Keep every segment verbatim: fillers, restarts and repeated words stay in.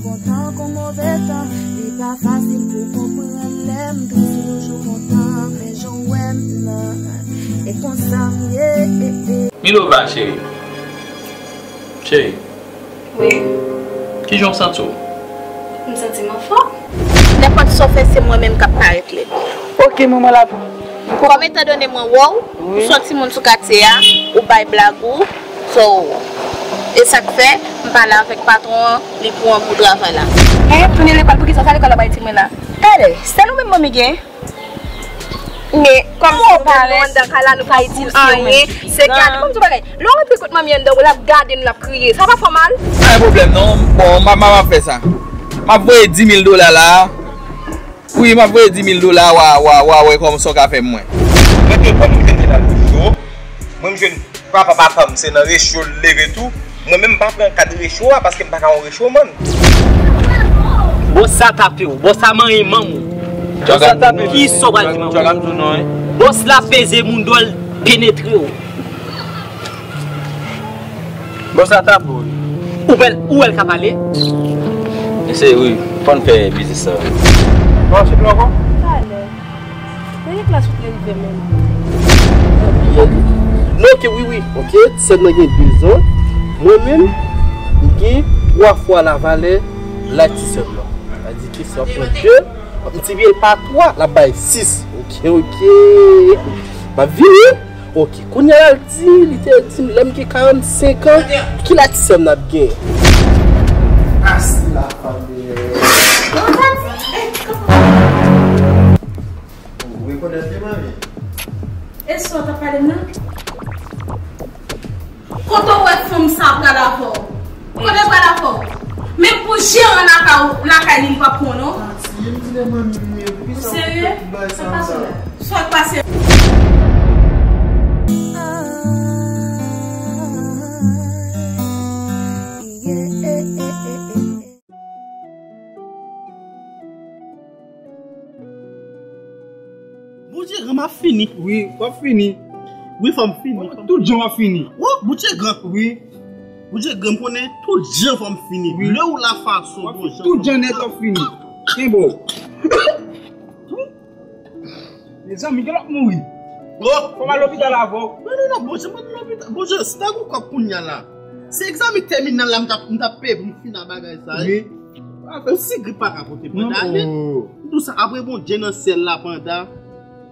Kontan kon move tan, li pa fasil pou konprann lè m tris, m toujou kontan, men jan w wè m nan, e konsa m ye. Milova, cheri. Cheri. Wi. Kijan w santi w? M santi m anfòm. Nenpòt sa w fè, se mwen menm k ap parèt lèd. Ok, manman la. Kòm etandone mwen wè w, wi, ou se yon timoun sou katye a, ou bay blag ou, so, e sa k fè, m pale avèk patwon an, li pran pou travay la. Hein, tounen lekòl, poukisa sa lekòl la bay timoun la? Gade, sèl ou menm manmi gen? Men kòm se ou menm nou anndan kay la, nou pa itil anyen. Se gade, kòm se bagay. Lè w rantre kot manmi anndan, l ap gade n, l ap kriye. Sa pa fè w mal? Pa gen pwoblèm non. Bon, m ap, m ap fè sa. M ap voye dis mil dola la. Wi, m ap voye dis mil dola, w a, w a, w a wè kòman sa w ka fè mwen. Mwen te konn mwen te nan recho. Mwen m jwenn papa papa m se nan recho l leve tou. Mwen menm m pa pran kad recho a paske m pa ka yon recho mann. Bòs sa tape w, bòs sa manyen manm ou. Bòs sa tape w. Kisa w pral di manman w? Bòs la peze moun dòl penetre w. Bòs la tape w. Ou wè l, ou wè l ka pale? Mesye, wi, fò n fè biznis sa. Bon, se dlo ankò? Talè. Nan ki klas ou te rive menm? Non, ok, wi, wi. Ok, ti sè m nan gen de zan. Mwen menm, m gen twa fwa lavalè laj ti sè m nan. Sa di ke si w ap pran de, w ap miltipliye l pa twa, l ap bay sis. Ok, ok. M ap vini. Ok, kounye a la, l di, li te di m, lè m gen karannsenk an, ki laj ti sè m n ap gen? Asi la fanmi. Ou rekonèt li, manmi? E sa w t ap pale m nan? Kote w wè fanm sa pral avè w? Kote l pral avè w? Menm pou jeran lakay ou, lakay li, li p ap pran w non. Ou serye? Sa k pase la? Sa k pase? Bondye gran, m ap fini. Wi, w ap fini. Wi, fò m fini. Tout jan w ap fini. Wo, Bondye gran. Wi. Bondye gran, m konnen tout jan fò m fini. Wi. Lè w la fason, bon jan. Tout jan nèt w ap fini. Kenbe w. Mezanmi, gen lòt mouri. Oh! Fò m al lopital avè w. Non, non, non, Bondye, m pa nan lopital. Bondye, si ta gen kòb kounye a la. Se egzamen tèminal la, m t ap, m t ap peye pou m fini ak bagay sa, wi. Ou si grip pa ka pote Panda, men m di w sa, apre Bondye nan syèl la, Panda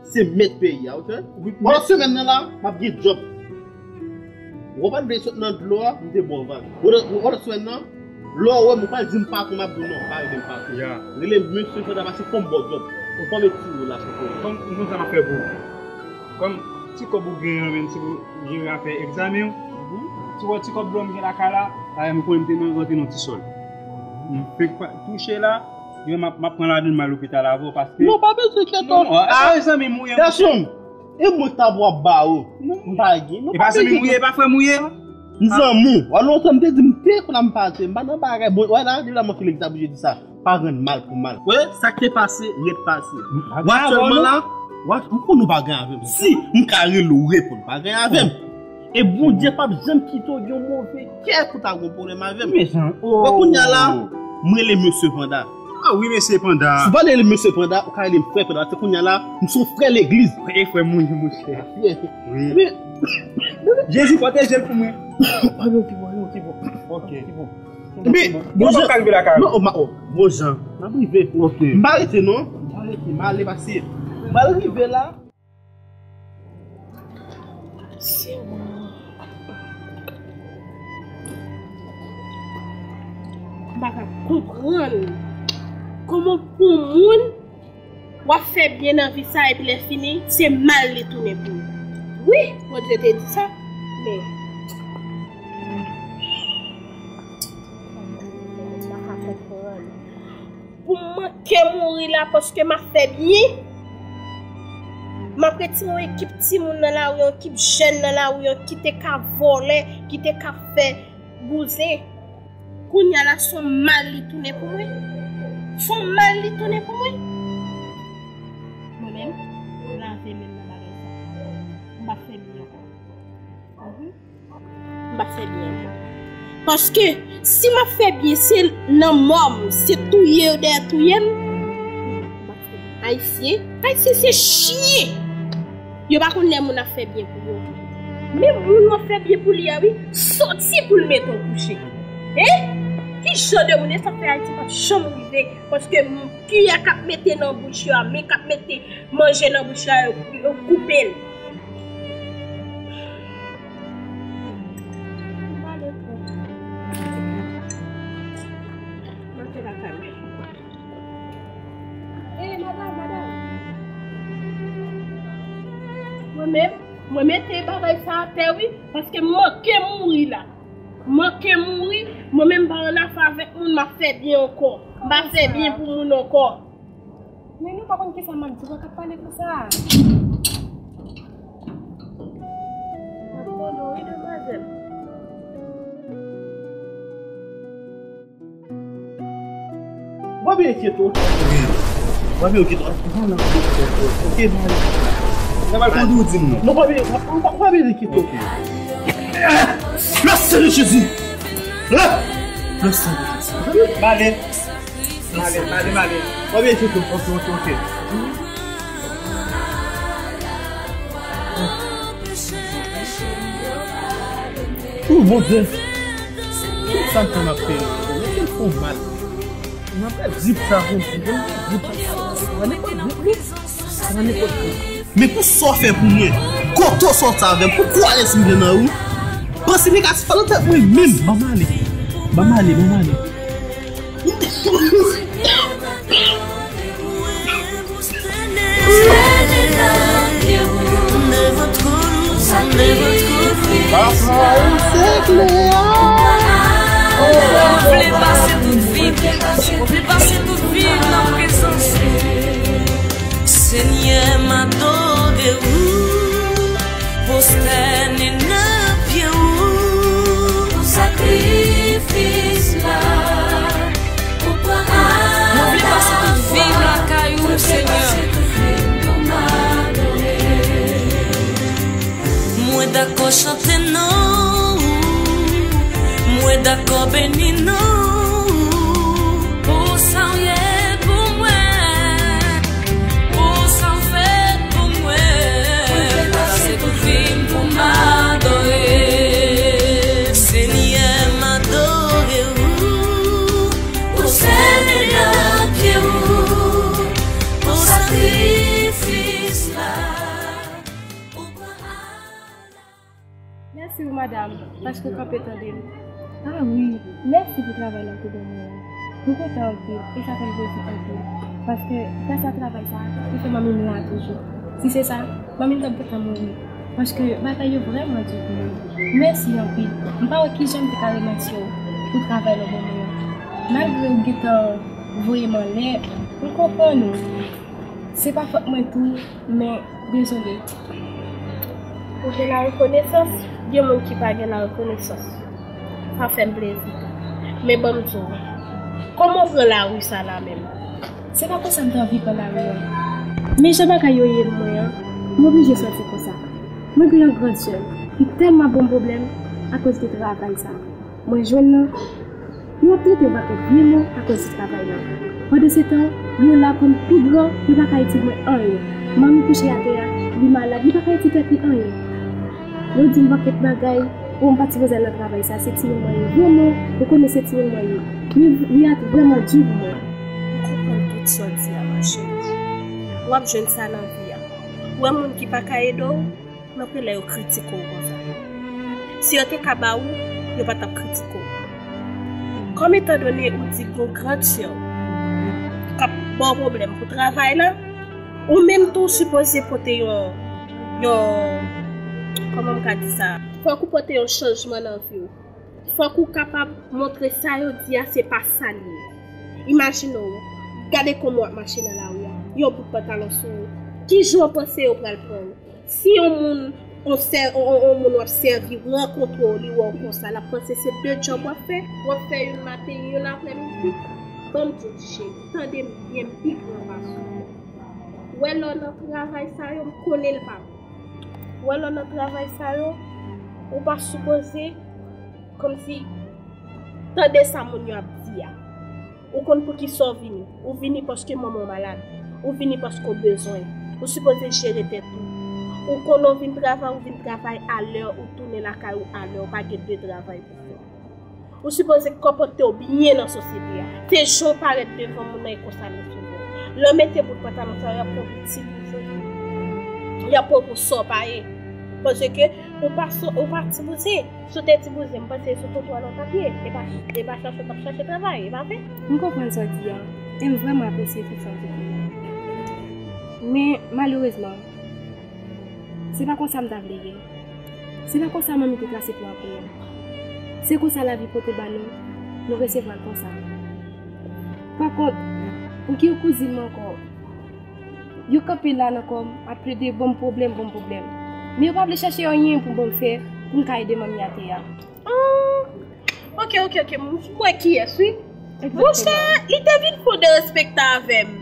se mèt peyi a, ok? Wi. Pandan semèn nan la, m ap gen djòb. Ou pa t vle sot nan dlo a, m te ba w vag. Ou, ou, ou semèn nan, lè w wè m, ou pa di m patwon, m ap di w non, pa rele m patwon. Ya. Rele m mesye Panda, paske fò m ba w djòb. Ou pa met ti ou la sou kò. Kòm, kòm sa m ap fè pou ou. Kòm ti kòb ou genyen an, menm si ou genyen a fè egzamen w, ti wè ti kòb blan m gen lakay la, dayè m konnen m te nan, rantre nan ti sòl. M fenk pa touche la, men m ap, m ap pran ladan m al lopital avè w, paske... Non, pa bezwen enkyete w. Non, non, a, a, zanmi m ou ye. Gason, e mwen k ta pou ap ba ou. Non. M pa gen. Non, e pa zanmi m ou ye, e pa frè m ou ye. M zanmi w. Wè lontan m te di m te konn ap pase. M pa nan bagay. Bon, wè la, depi la mwen fini egzamen jodi sa. Pa rann mal pou mal. Wè, sa k te pase, ret pase. Wè aktyèlman la, wè, m konn ou pa gen avè m. Si m ka rele w reponn, pa gen avè m. E Bondye p ap janm kite w gen yon move kè pou ta gen yon pwoblèm avè m. Mezanmi, oh. Wè kounye a la, m rele mesye Panda. Ah wi, mesye Panda. Si w pa rele mesye Panda, ou ka rele m frè Panda. Paske kounye a la, m se yon frè legliz. E frè m ou ye, monchè. Frè. Wi. Men, Jezi pwoteje l pou mwen. Ann okipe, ann okipe. Ok. Okipe. Epi, bon jan, bon jan. M ap rive. Ok. M pa rete non. M pa rete, m ale pase. M al rive la. Se mwen. M pa ka konprann kòman pou moun W ap fè byen nan vi sa epi lè fini, se mal li tounen pou ou. Wi, Bondye te di sa, men m pa ka konprann. Pou m manke mouri la paske m ap fè byen, m ap retire yon ekip timoun nan lari, yon ekip jèn nan lari, yon ki te ka vòlè, ki te ka fè bouzen. Kounye a la, se yon mal li tounen pou mwen. Se yon mal li tounen pou mwen. Mwen menm, m lave men m nan bagay sa. M pa fè byen ankò. Mhm. M pa fè byen ankò. Paske, Si m ap fè byen, se lanmò m, se touye yo dèyè touye m. Ayisyen, Ayisyen se chen. Yo pa konn lè moun ap fè byen pou yo. Men moun w ap fè byen pou li a, wi, soti pou l mete w kouche. Hein? Ki jan de moun e sa fè Ayiti p ap janm rive? Paske m, kiyè k ap mete nan bouch yo a, men k ap mete manje nan bouch la, yo, yo koupe l. Mwen fè lakay mwen. Ey, madanm, madanm. Mwen menm, mwen mete bagay sa atè, wi, paske m manke mouri la. M manke mouri, mwen menm m pa annafè avèk moun, m ap fè byen ankò. M pa fè byen pou moun ankò. Men nou pa konn kisa m ap di w k ap pale konsa. M ap tande w, wi, demwazèl. W ap enkyete w. Wi. W ap enkyete w. Ok, man. N ap al kondi w di m non. Non, w ap, w ap, w ap enkyete w. Ok. Le sang de Jésus. Le, le sang de Jésus. Male. Male, male, male. W ap enkyete w. Ok, ok, ok. Oh, Bondye. Tout sa m fè m ap peye. Mwen fè m fè mal. Mwen fè grip sa, Bondye. Mwen fè grip sa. Mwen nenpòt grip, wi. Mwen nenpòt grip. Men pou sa w fè pou mwen, kote w sòti avè m, pou kwalès m gen nan ou, panse negatif pa nan tèt mwen menm. Ban m ale. Ban m ale, ban m ale. Mwen vle pase tout vi m, mwen vle pase tout vi m nan prezans ou. Senyè, m adore ou, pwostène nan pye ou. Pou sakrifis la, ou pran. Mwen vle pase tout vi m lakay ou, Senyè. Mwen dakò chante non ou, mwen dakò beni non ou. Pou sa w ye pou mwen, pou sa w fè pou mwen. Mwen pase tout vi m pou m adore. Senyè, m adore ou, pou sène nan pye ou, pou sakrifis la. Mèsi wi, madanm, paske w kanpe tande m. Ah wi, mèsi pou travay la w te ban mwen an. Mwen kontan anpil, e sa fè m plezi anpil. Paske gras a travay sa, li fè manmi m la toujou. Si se sa, manmi m t ap gentan mouri. Paske bagay yo vrèman di pou mwen. Mèsi anpil. M pa wè kijan m te ka remèsye w pou travay la w ban mwen an. Malgre w gentan voye m anlè, m konprann ou. Se pa fòt mwen tou, men dezole. Ou gen larekonesans, gen moun ki pa gen larekonesans. Sa fè m plezi tou. Men ban m di w, kòman w pran lari sa la menm? Se pa konsa m t anvi pran lari an. Men jan bagay yo ye l mwen an, m oblije sòti konsa. Mwen gen yon grann sè m ki tèlman ap ban m pwoblèm akoz de travay sa. Mwen jwenn nan, yo ap trete yon pakèt vye mo akoz de travay la. Pandansetan, yo la kòm pi gran, yo pa ka itil mwen anyen. Manmi kouche atè a, li malad, li pa ka itil tèt li anyen. Yo di m pakèt bagay, o m pa t sipoze al nan travay sa, se timoun mwen ye. Vrèman, ou konnen se timoun mwen ye. Men vi a t vrèman di pou mwen. M konprann tout sa w di a, ma chérie. W ap jwenn sa nan vi a. Ou wè moun ki pa ka ede w, nan prelè yo kritike w konsa. Si yo te ka ba ou, yo pa t ap kritike w. Kòm etandone ou di gon grandsè w k ap ba w pwoblèm pou travay la, ou menm tou w sipoze pote yon, yon, kòman m ka di sa? Fòk ou pote yon chanjman nan vi w. Fòk ou kapab montre sa yo di a se pa sa l ye. Imajine w, gade kòman w ap mache nan lari a, yon bout pantalon sou ou. Kijan w panse yo pral pran w? Si yon moun, yon sè-, yon, yon, yon moun w ap sèvi rankontre w, li wè w konsa, l ap panse se de djòb w ap fè, w ap fè youn maten, youn aprèmidi. Ban m di w, cheri, tande m byen, m pi gran pase w. Wè lè w nan travay sa yo, m konnen l pa bon. Wè lè w nan travay sa yo, ou pa sipoze kòmsi Tande sa moun yo ap di a. Ou konn poukisa w vini? Ou vini paske manman w malad. Ou vini paske w bezwen. Ou sipoze jere tèt ou. Ou konnen w vin travay, ou vin travay alè, ou tounen lakay ou alè, ou pa gen de travay pou fè. Ou sipoze konpòte w byen nan sosyete a. Se jan w parèt devan moun nan e konsa l resevwa w. Lè w mete bout pantalon sa yo, y ap pran w pou ti bouzen. Y ap pran w pou sa w pa ye. Paske ou pa, ou pa ti bouzen. Si w te ti bouzen, m panse se sou twotwa la w t ap ye. E pa, e pa chache w t ap chache travay, e pa vre? M konprann sa w di a. E m vrèman apresye tout sa w di. Men, malerezman, se pa konsa m ta vle ye. Se pa konsa manmi te trase plan pou nou. Se konsa lavi pote ba nou, nou resevwa l konsa. Pa kont, pou ki yon kouzin mwen ankò, yo kanpe la nan kò m, ap plede ban m pwoblèm, ban m pwoblèm. Men yo pa vle chache anyen pou ban m fè, pou m ka ede manmi atè a. Oh, ok, ok, ok, m wè kiyès, wi. Monchè, li te vin fou derespekte avè m.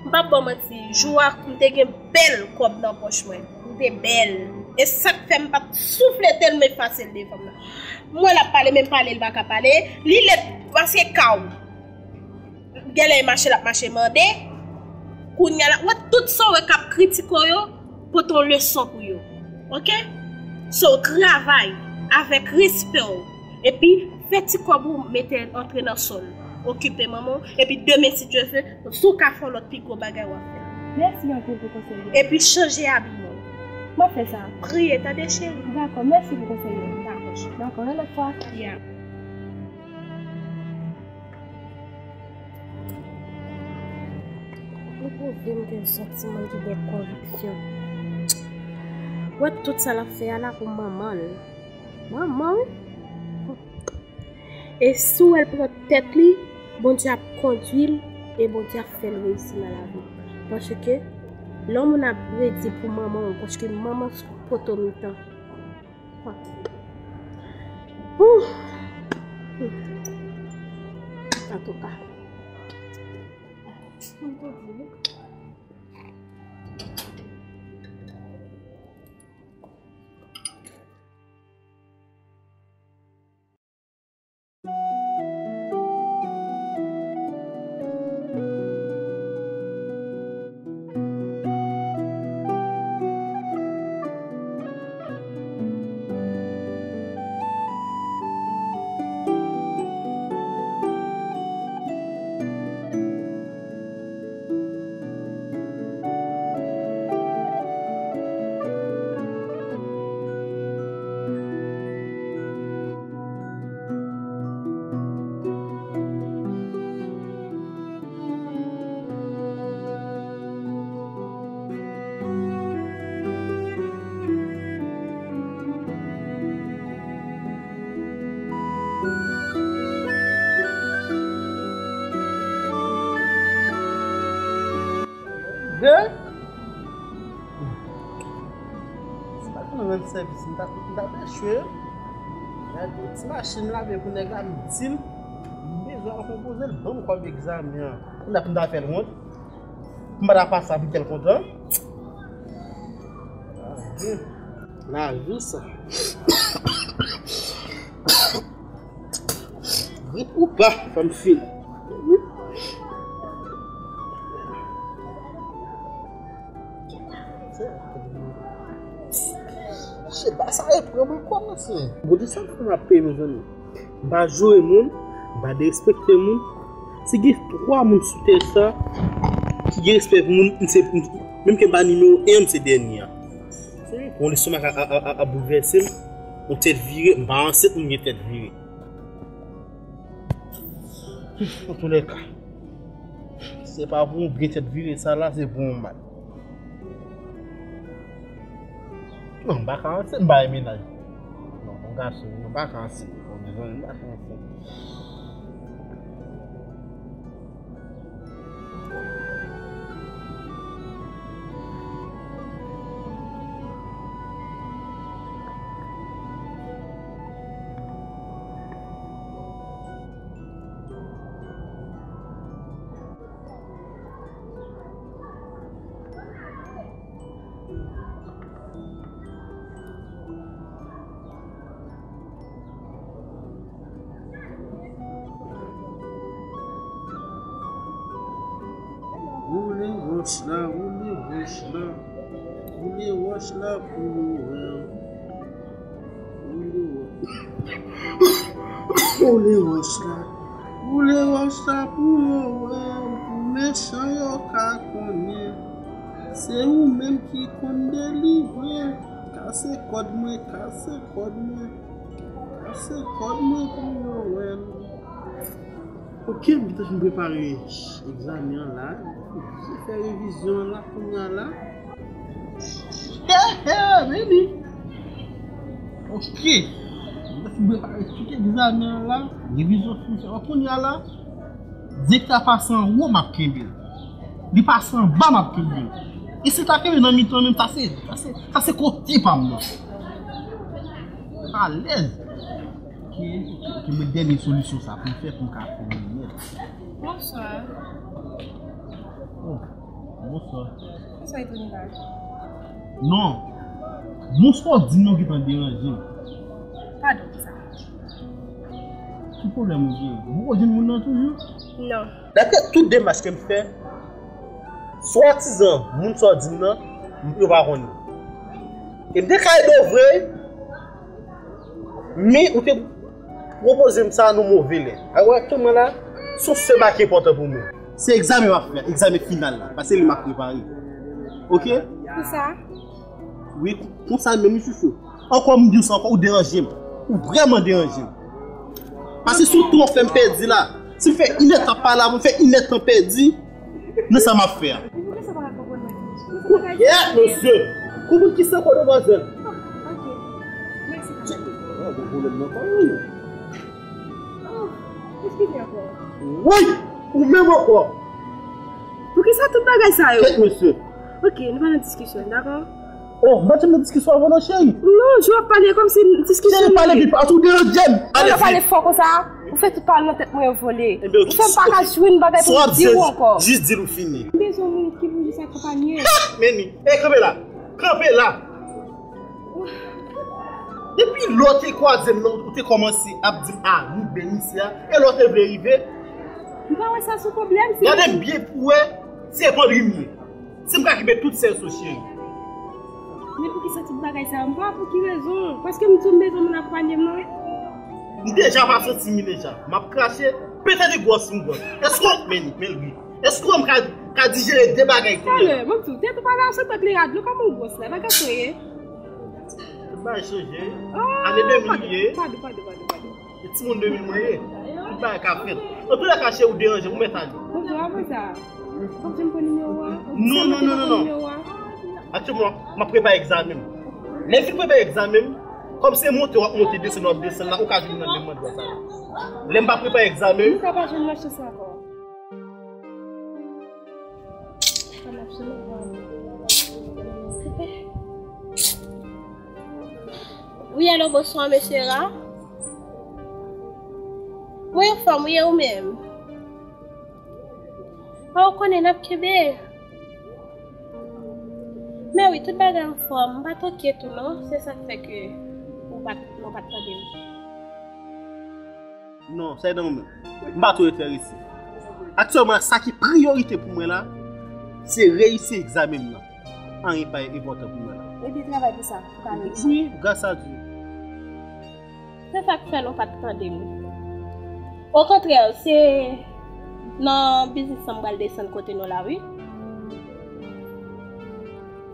M p ap ba w manti, jou a, m te gen bèl kòb nan pòch mwen. M te bèl. E sa k fè m p ap soufle tèlman efase l devan m nan. M wè l ap pale, men pale l pa ka pale. Li lèd paske kaw. Genlè e mache l ap mache mande. Kounye a la, w wè tout sa w wè k ap kritike w yo, pote yon leson pou yo. Ok? So, travay avèk respè w. Epi, fè ti kòb ou mete antre nan sòl. Okipe manman w. Epi demen, si Dye vle, si w ka fè yon lòt pi gwo bagay, w ap fè l. Mèsi anpil pou konsèy yo. Epi, chanje abiman w. M ap fè sa. Priye, tande, cheri. Dakò, mèsi pou konsèy yo. Dakò, cheri. Dakò, yon lòt fwa. Yeah. Li pwouve m ke l se yon timoun ki gen konviksyon. Wè tout sa l ap fè a la pou manman l. Manman, wi. E si w wè l pran tèt li, Bondye ap kondui l e Bondye ap fè l reyisi nan lavi. Paske lè yon moun ap redi pou manman w, paske manman se poto mitan. Ooh. Antouka. Gè? Si m pa t konn rann sèvis, m t ap, m t ap echwe. Gade ti machin m lave pou nèg la, m di l, m bezwen al konpoze l, ban m kòb egzamen an. Kounye a pou m ta fè l wont. M pa ta fè sa pou kè l kontan. Lavi sa. Grip ou pa, fò m fini. Se pa sa e pran mwen kòmanse. Bondye sa fè m ap peye, mezanmi. M pa joure moun, m pa derespekte moun. Si gen twa moun sou tè sa ki gen respè pou moun, m se, menm ke m pa nimewo en, m se dènye a. Yon lestomak ap, ap, ap, ap boulvèse m, yon tèt vire, m pa ansent, m gen tèt vire. Antoulèka, se pa pou yon byen tèt vire sa la, se pou yon mal. Non, m pa ka ansent, m pa gen mennaj. Non, yon gason, non, m pa ka ansent. Bon, mezanmi, m pa ka ansent. Wòch la, woule wòch la, woule wòch la pou yo wè. Woule wòch. Woule wòch la, woule wòch la pou yo wè. Pou mechan yo ka konnen. Se ou menm ki konn delivre. Kase kòd mwen, kase kòd mwen. Kase kòd mwen pou yo wè. Ok, m gentan fin prepare egzamen an la. M fè revizyon an la kounye a la. He, he, men li. Ok. M gentan fin prepare tout egzamen an la. Revizyon fini fè. Kounye a la, direktè a pase anwo, m ap kenbe l. Li pase anba, m ap kenbe l. E si l ta kenbe nan mitan menm, sa se, sa se, sa se kote pa m nan. Alèz. Ki, ki, ki mwen dènye solisyon sa pou m fè pou m ka fè li nèt. Bonswa. Oh, bonswa. Bonswa, Etonila. Non. Bonswa w di m nan gentan deranje m. Padon pou sa. Ki pwoblèm ou genyen? Ou poko jwenn moun nan toujou? Non. Daprè tout demach ke m fè, swadizan moun sa w di m nan, m, yo pa konnen. E m te ka ede w vre, men ou te pwopoze m sa nan move lè. Alò, aktyèlman la, se yon sèl bagay ki enpòtan pou mwen. Se egzamen m ap fè, egzamen final la, paske li m ap prepare. Ok? Pou sa? Wi, kon, konsa menm, wi, chouchou. Ankò, m di w sa ankò, ou deranje m. Ou vrèman deranje m. Paske si w twò fè m pèdi la, si m fè inèdtan pale avè w, m fè inèdtan pèdi nan sa m ap fè a. Koulyè, mesye! Konprann kisa ankò, demwazèl? Woy! Ou menm ankò! Poukisa tout bagay sa yo? Kèt, mesye! Ok, nou pa nan diskisyon, dakò? Oh, m pa t janm nan diskisyon avè w non, cheri. Non, jan w ap pale kòmsi diskisyon. Cheri, pale vit, paske ou deranje m. Pale vit. Ou pale fò konsa, ou fè tout pawòl nan tèt mwen yo vole. Ou fè m pa ka jwenn bagay pou m di w ankò. Jis di l ou fini. M bezwen moun ki pou jis akonpanye. Men li. Ey, kanpe la. Kanpe la. Depi lè w te kwaze m nan, ou te kòmanse ap di m, "A, nou beni se a." E lè w te vle rive. M pa wè sa sou pwoblèm, se. Gade m byen pou wè, se pandri m ye. Si m ka kenbe tout sèl sou cheri. Men poukisa tout bagay sa yo? M pa wè pou ki rezon. Paske m di w m bezwen moun akonpanye m nan. M deja pa santi m deja. M ap krache, pete de gwòs m gwòs. Èske w, men, men l ri. Èske w wè m ka, ka dijere de bagay kounye a? Talè, mwen di w, tèt ou pa la, se tank li rad, non, kòman w gwòs la, bagay sa ye? Tout bagay chanje. Ane de mil li ye. Padon, padon, padon, padon. E timoun de mil mwen ye. Tout bagay ka fèt. Antoulèka, cheri, ou deranje, ou mèt ale. Bonjou, avan sa. Fòk jan m pran nimewo a? Non, non, non, non, non. Aktyèlman, m ap prepare egzamen m. Lè m fin prepare egzamen m, kòm se monte w ap monte, desann w ap desann la, ou ka jwenn nan men m mande sa. Lè m pa prepare egzamen m. Nou ka pa jwenn lòt chans ankò. Wi, alo, bonswa, mesye Ra. Mwen anfòm, wi, e ou menm? A, ou konnen n ap kenbe. Men wi, tout bagay anfòm, m pa t oke tou, non. Se sa k fè ke ou pa t, ou pa t tande m. Non, sa e nan ou menm. M pa tou enterese. Aktyèlman, sa ki priyorite pou mwen la, se reyisi egzamen m nan. Anyen pa enpòtan pou mwen la. Epi travay pou sa, pou ka reyisi. Wi, gras a Dye. Se sa k fè nou pa t tande m. Okontrè, se nan biznis lan m pral desann kote nou la, wi.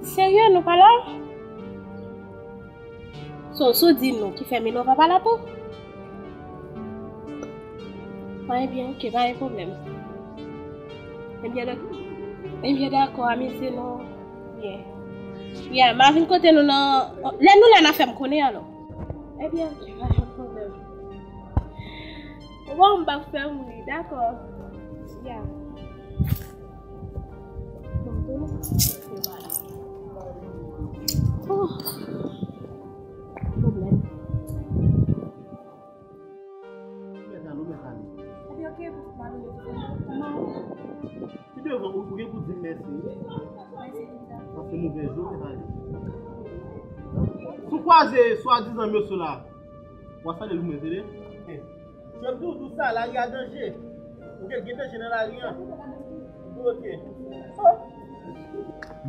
Serye, nou pa la? So, si w di nou ki fè Milova pa la tou? Ebyen, oke, pa gen pwoblèm. Ebyen, dè-, ebyen, dakò, amize nou byen. Ya, m a vin kote nou nan, lè nou la, n a fè m konnen alò. Ebyen, oke, pa gen pwoblèm. Bon, m p ap fè m ri, dakò. Ya. Oh. Pwoblèm. Ou mèt ale, ou mèt ale. Epi, oke, pou m ale, non. Ki devan ou, ou gen pou di m mèsi, wi. Mèsi pou sa. Paske mouvèz je, ou mèt ale. Si w kwaze swadizan mesye la, w a salye l pou mwen, tande? Jòdou, dou sa, lari a danje. Ou gen, gen danje nan lari an. Ou bloke. Oh!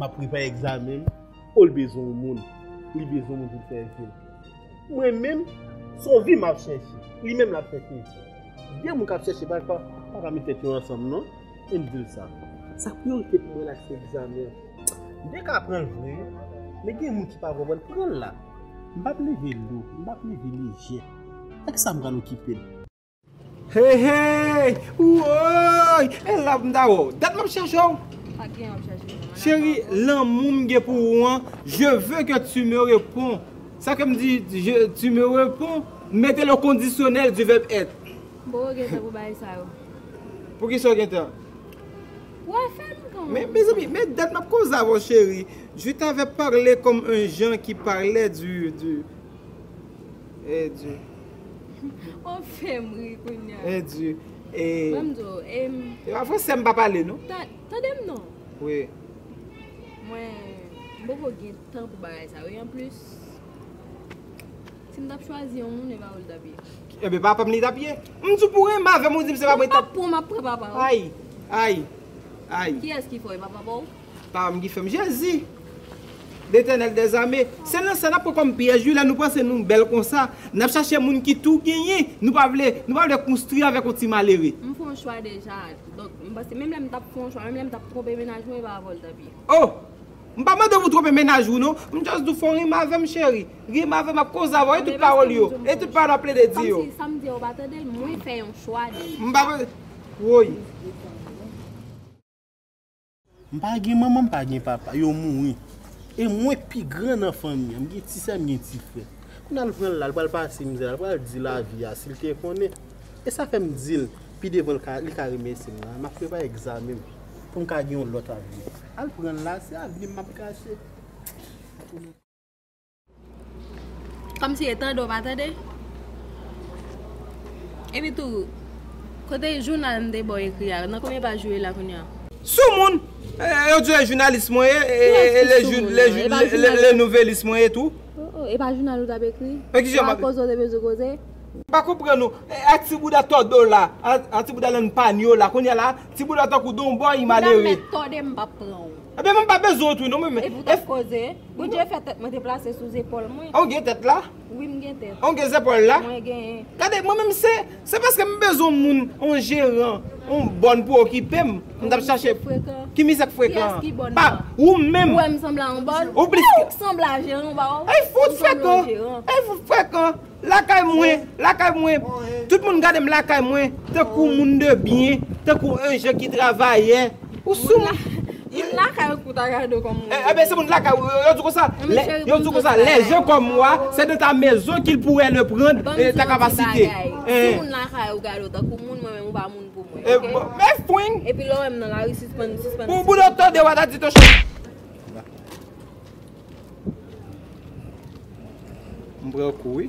M ap prepare egzamen m, o l bezwen yon moun. Li bezwen yon moun pou l fè vi l. Mwen menm, se yon vi m ap chèche. Li menm l ap chèche vi. De moun k ap chèche bagay pa, pa ka met tèt yo ansanm non. E m di l sa. Sa k priyorite pou mwen la se egzamen an. M te ka pran l vre, men gen moun ki pa konprann. Pran l la. M p ap leve lou, m p ap leve lejè. Ak sa m pral okipe l. Hey, hey! Woy! E la pou m ta wè w. Dat m ap chèche w. Pa gen w ap chache m. Cheri, lanmou m gen pou ou an, je veux que tu me réponds. Sa ke m di, je, tu me réponds, mete le conditionnel du verbe être. M poko gen tan pou bagay sa yo. Poukisa w gen tan? Ou a fè m kanmenm. Men, mezanmi, men dat m ap koze avè w, cheri. Je t'avais parlé comme un gens qui parlait du, du, Eh, Dieu. Ou fè m ri kounye a. Eh, Dieu. Eh, Ban m di w, em, e pa fransè m pa pale, non? Ta-, tande m non. Wi. Mwen, m poko gen tan pou bagay sa yo. E anplis, si m t ap chwazi yon moun, e pa ou l t ap ye. Enben, papa m li t ap ye. M di w pou renmen avè m, ou di m se papa m li t ap. Papa w m ap pran papa w. Ay, ay, ay. Kiyès ki fè w, e pa papa w? Pa m ki fè m. Jezi! Letènèl dèzame. Se nan sa n ap pran kòm pyèj, wi, lè nou panse nou bèl konsa. N ap chache moun ki tou genyen. Nou pa vle, nou pa vle konstwi avèk yon ti malere. M fè yon chwa deja. Donk, m panse, menm lè m t ap fè yon chwa, menm lè m t ap twonpe mennaj mwen, e pa avè w l t ap ye. Oh! M pa mande w pou twonpe mennaj ou, non. M just di w fè w renmen avè m, cheri. Renmen avè m, m ap koze avè w, e tout pawòl yo. E tout pawòl w ap plede di yo. Kòmsi sa m di a, ou pa tande l, mwen fè yon chwa deja. M pa vle. Woy. M pa gen manman, m pa gen papa, yo mouri. E mwen pi gran nan fanmi an, m gen ti sè, m gen ti frè. Kounye a l pran l la, l pral pase mizè, l pral di lavi a, si l te konnen. E sa fè m di l, pi devan l ka, li ka remèsye m la, m ap prepare egzamen m, pou m ka gen yon lòt avni. Al pran l la, se avni m m ap kache. Kòmsi e tande w pa tande. Epi tou, kote jounal m te ba w ekri a, nan konbyen paj ou ye la kounye a? Soumoun! Eh, yo di w e jounalis mwen ye, e, e, e le, le, le, le nouvelis mwen ye tou. Oh, oh, e pa jounal ou t ap ekri? E ki jan m ap... Koze w te bezwen koze? M pa konprann ou. E, a ti bouda tòde w la, a, a ti bouda lann panyo la, kounye a la, ti bouda tankou donbòy malere. Bouda m mèt tòde m p ap pran w. Ebyen, mwen pa bezwen w tou non, mwen. E pou w t ap koze? Bondye fè tèt mwen te plase sou zepòl mwen. Ou gen tèt la? Wi, m gen tèt. Ou gen zepòl la? Mwen genyen. Gade, mwen menm se, se paske m bezwen moun, yon jeran, yon bòn pou okipe m. M t ap chache. Ki misye k frekan? Kiyès ki bòn nan? Pa, ou menm. Ou wè m sanble a yon bòn? Ou plis. Ou sanble a jeran, ou pa wè? Ay, fout frekan. Ay, fout frekan. Lakay mwen, lakay mwen. Tout moun gade m lakay mwen, tankou moun de byen, tankou yon jan ki travayè. Ou sou moun. Moun lakay ou ta gade w kòm moun. Eh, eh ben, se moun lakay ou, yo, yo di konsa. Yo di konsa, les gens comme moi, c'est de ta maison qu'il pourrait le prendre, eh, ta kapasite. Si moun lakay ou gade w tankou moun, mwen menm ou pa moun pou mwen. Eh, oke? Bon, men fwing. Epi lè w wè m nan lari, sispann, sispann. Pou, pou yo tande, w a ta di to chan. M pran kou, wi.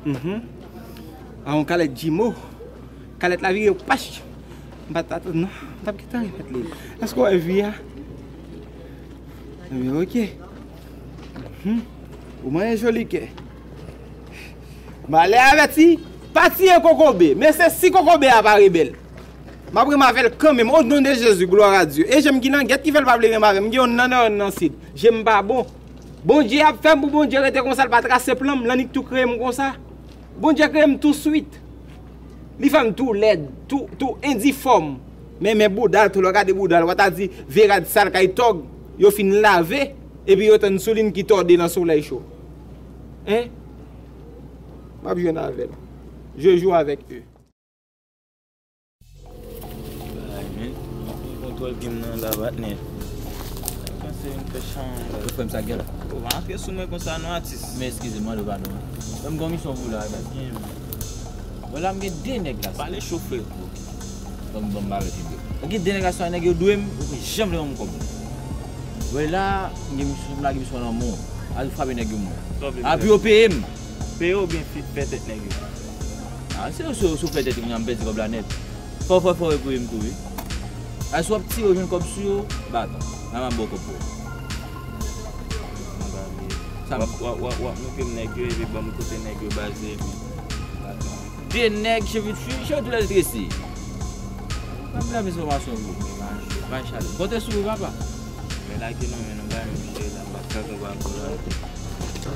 Mhm. A yon kalèt jimo. Kalèt la vire pach. M pa t atann, non. M t ap gentan remèt li. Èske w wè vi a? Ebyen, oke. Mhm. Ou manyen joli kè. Malè avèti, pa tiye kokobe. Men se si kokobe a pa rebèl. M ap renmen avè l kanmenm, o non de Jezi, glwa a Dye. E je m ki langèt ki fè l pa vle renmen avè m, m gen yonn nan nò, yonn nan sid. Je m pa bon. Bondye ap fè m pou Bondye rete konsa, l pa trase plan m, l annik tou kreye m konsa. Bondye kreye m tou swit. Li fè m tou lèd, tou, tou endifòm. Men, men bouda l tou, lè w gade bouda l, w a ta di vye rad sal kay tòg, yo fin lave, epi yo tann soulin ki tòde nan solèy cho. Hein? M ap jwenn avè l. Je joue avec eux. Ay, men, ou kontwòl game nan la, patnè. Panse m fè chan la. Yo, frè m, sa k gen la? Ou pa antre sou mwen konsa non, atis. Men eskize m, mande w padon. Frè m, gon misyon pou la, baz. Bon, la, m gen de nèg la. Pale cho, frè. Ban m, ban m pale ti bò. Ou gen de nèg la, se nèg yo dwe m, yo pa janm vle ban m kòb. Wè la, m gen misyon, m lage misyon nan men w. Al frape nèg yo mò. Api yo peye m. Peye w oubyen fi-, fè tèt nèg yo? Ah, se yo, se yo, se yo fè tèt yo, kounye a m pèdi kòb la nèt. Fò, fò, fò, fò, e pou yo m tou, wi. Ay, si w ap tire, w jwenn kòb sou yo, batan. Nan m ap ba w kòb pou yo. Sa m... W ap, w ap, w ap, w ap montre m nèg yo, epi ban m kote nèg yo baze, epi batan. De nèg, cheve, cheve, cheve tou lè l trese. Ban m lè enfòmasyon pou ou. Machallah. Konte sou ou, papa. Lage nan men nou, bay nou jwe la, m ap tann ou pa gou la.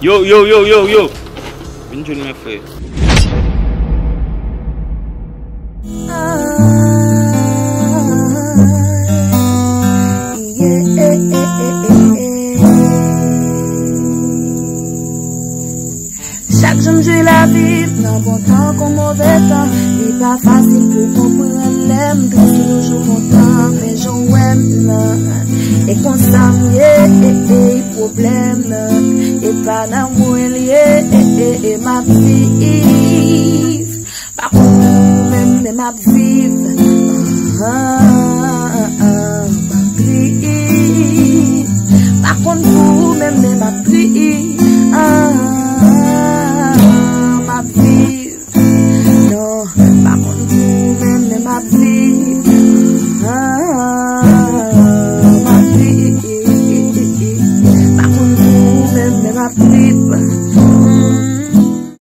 Yo, yo, yo, yo, yo! Vin jwenn mwen, frè. Chak jou m jwi lavi m nan bon tan kon move tan. Li pa fasil pou konprann lè m tris, m toujou kontan men jan w wè m nan. E konsa m ye, e, e, pwoblèm nan. E pa nan mwen l ye, e, e, e, m ap viv. Pa konn pou ou menm, men m ap viv. Ah, ah, ah, m ap viv. Pa konn pou ou menm, men m ap viv. Ah,